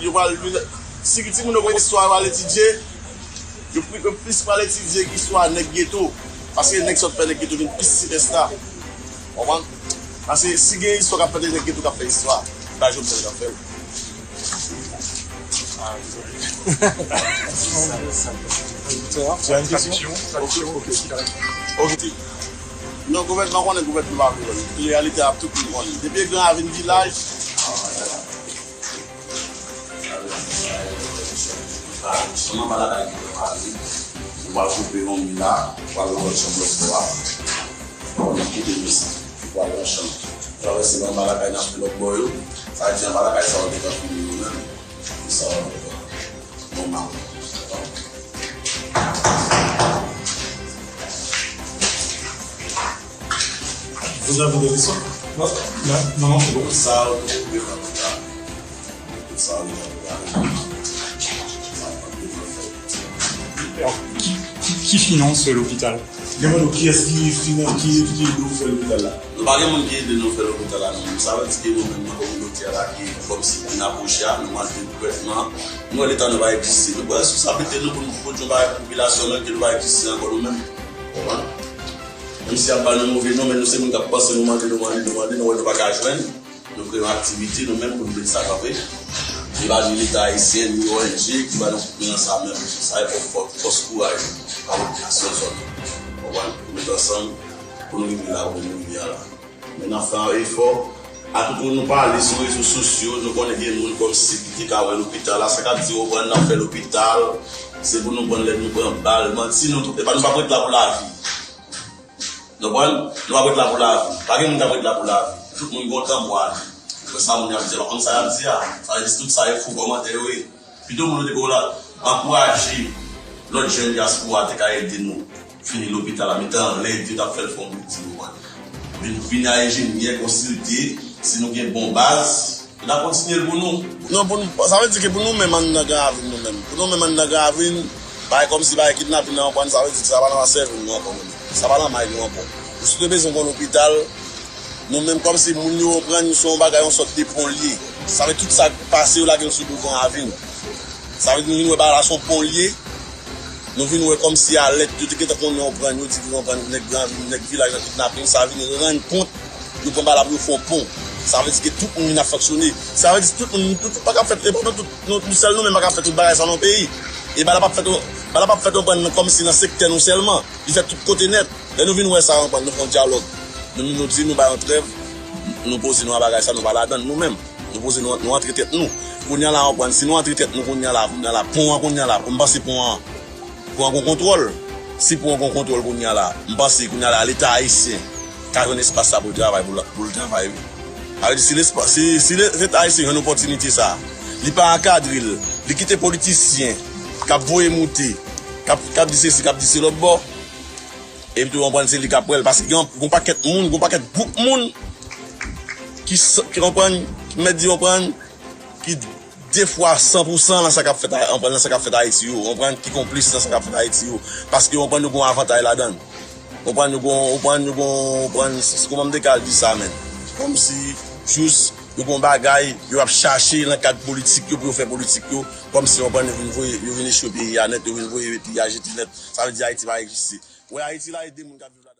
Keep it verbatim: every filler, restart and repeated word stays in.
Yo pral, si timoun yo konn istwa, yo pral etidye, yo pli-, yo plis pral etidye istwa nèg geto. Paske nèg sòt fè nèg geto vin plis sipèsta. Konprann? Paske si gen istwa k ap fèt, nèg geto k ap fè istwa. Se pa Jovenel k ap fè l. Tu as une traduction? Traduction, ok. Ok. Non, gouvènman konnen gouvènman pa vle wè l. Reyalite a tout moun konnen. Depi Gran Ravin vilaj, Sèlman pa lakay ki fè pale. Nou pral koupe yon mi la, nou pral nan lòt chanm lòt bò a. Bon, nou kite nou sa. Nou pral nan chanm. Travèse anba lakay n ap fè lòt bò yo. Sa vle di anba lakay sa yo gentan fini yo menm. Sa yo gentan nòmal. Vous avez des questions? Non, non, non, non, c'est bon. Sa yo tou gentan nòmal. Sa yo gentan nòmal. Alors, qui, qui, qui finance l'hôpital? Demande kiyès ki finan-, ki, ki ede w fè lopital la. Nou pa gen moun ki ede nou fè lopital la, non. Sa vle di ke nou menm nan kominote a la ki kòmsi vin apwoche a, nou mande gouvènman, nou wè leta nou pa egziste. Nou pran responsabilite nou pou nou pwodui yon bagay pou popilasyon nou ke nou pa egziste ankò nou menm. Konprann? Menm si y ap ba nou move non, men nou se moun k ap panse, nou mande, nou mande, nou mande, nou wè nou pa ka jwenn. Nou kreye yon aktivite nou menm pou nou met sa kanpe. Li pa ni Leta ayisyen, ni O N G ki ba nou kout men nan sa menm. Sa e fòs, fòs, fòs kouraj a popilasyon zòn. Konprann? Pou met ansanm, pou nou rive la, pou nou rive a la. Men n ap fè yon efò. A tout moun nou pale sou rezo sosyo, nou konnen gen moun kòmsi ki te ka wè lopital la. Sa k ap di, konprann, n ap fè lopital, se pou nou pran lè nou pran bal. Manti, nou, epa nou p ap ret la pou lavi. Nou konprann? Nou p ap ret la pou lavi. Pa gen moun k ap ret la pou lavi. Tout moun gen yon tan pou ale. Ou wè sa moun yo ap di a, pa konn sa y ap di a. Sa vle di tout sa e fo kòmantè yo ye. Pito moun yo te konn la ankouraje lòt jèn dyaspora te ka ede nou fini lopital la, mete anlè epi yo t ap fè l fè yon bilding, ou konprann. Vin, vin a enjenyè, konsilte, si nou gen bon baz, N ap kontinye l pou nou. Non, pou nou, sa vle di ke pou nou menm anndan Gran Ravin nou menm. Pou nou menm anndan Gran Ravin, bagay kòmsi bagay kidnapin nan konprann, sa vle di ke sa pa nan sèvo nou ankò menm. Sa pa nan may nou ankò. Nou si te bezwen yon lopital, nou menm kòmsi moun yo konprann se yon bagay, yon sòt de pon l ye. Sa vle tout sa k pase yo lage l sou do Gran Ravin. Sa vle di nou vin wè bagay la se yon pon l ye. Nou vin wè kòmsi alèt yo te gentan konnen konprann, yo di ke konprann nèg Gran Ravin, nèg vilaj nan kidnapin, sa vin rann kont. Yo pran bagay la pou yo fè yon pon. Sa vle di ke tout moun vin ap fonksyone. Sa vle di tout moun, tout, tout pa ka fèt, e pa nou tout, nou, nou sèl nou menm pa ka fè tout bagay sa nan peyi. E bagay la p ap fèt, bagay la p ap fèt konprann kòmsi nan sektè nou sèlman. Li fèt tout kote nèt. Lè nou vin wè sa konprann, nou fè yon dyalòg. Nou, nou di nou bay yon trèv, nou poze nou a bagay sa, nou pa ladann nou menm. Nou poze nou, nou antre tèt nou. Kounye a la, konprann, si nou antre tèt nou kounye a la, kounye a la, pon an kounye a la, m panse pon an, pon an gon kontwòl. Si pon an gon kontwòl kounye a la, m panse kounye a la, Leta ayisyen ka jwenn espas sa pou l travay, pou l, pou l travay, wi. Sa vle di, si lespa-, si, si le-, Leta ayisyen jwenn opòtinite sa, li pa ankadre l, li kite politisyen k ap voye moute, k ap, k ap di sesi, k ap di se lòt bò, epi tou, konprann, se li k ap pran l, paske gen, gen yon pakèt moun, gen yon pakèt gwoup moun ki s-, ki konprann, ki mèt di konprann, ki de fwa san pou san nan sa k ap fèt, konprann, nan sa k ap fèt Ayiti yo, konprann, ki konplis nan sa k ap fèt Ayiti yo, paske konprann, yo gen yon avantay ladan l. Konprann, yo gen, konprann, yo gen, konprann, s-, s-, kòman m te ka al di sa, menn? Kòmsi, jis, yo gen yon bagay, yo ap chache nan kad politik yo pou yo fè politik yo, kòmsi, konprann, yo vin voye, yo vin echwe peyi a nèt, yo vin voye peyi a jete nèt. Sa vle di Ayiti pa egziste. Ou wè Ayiti la, e de moun k ap viv la.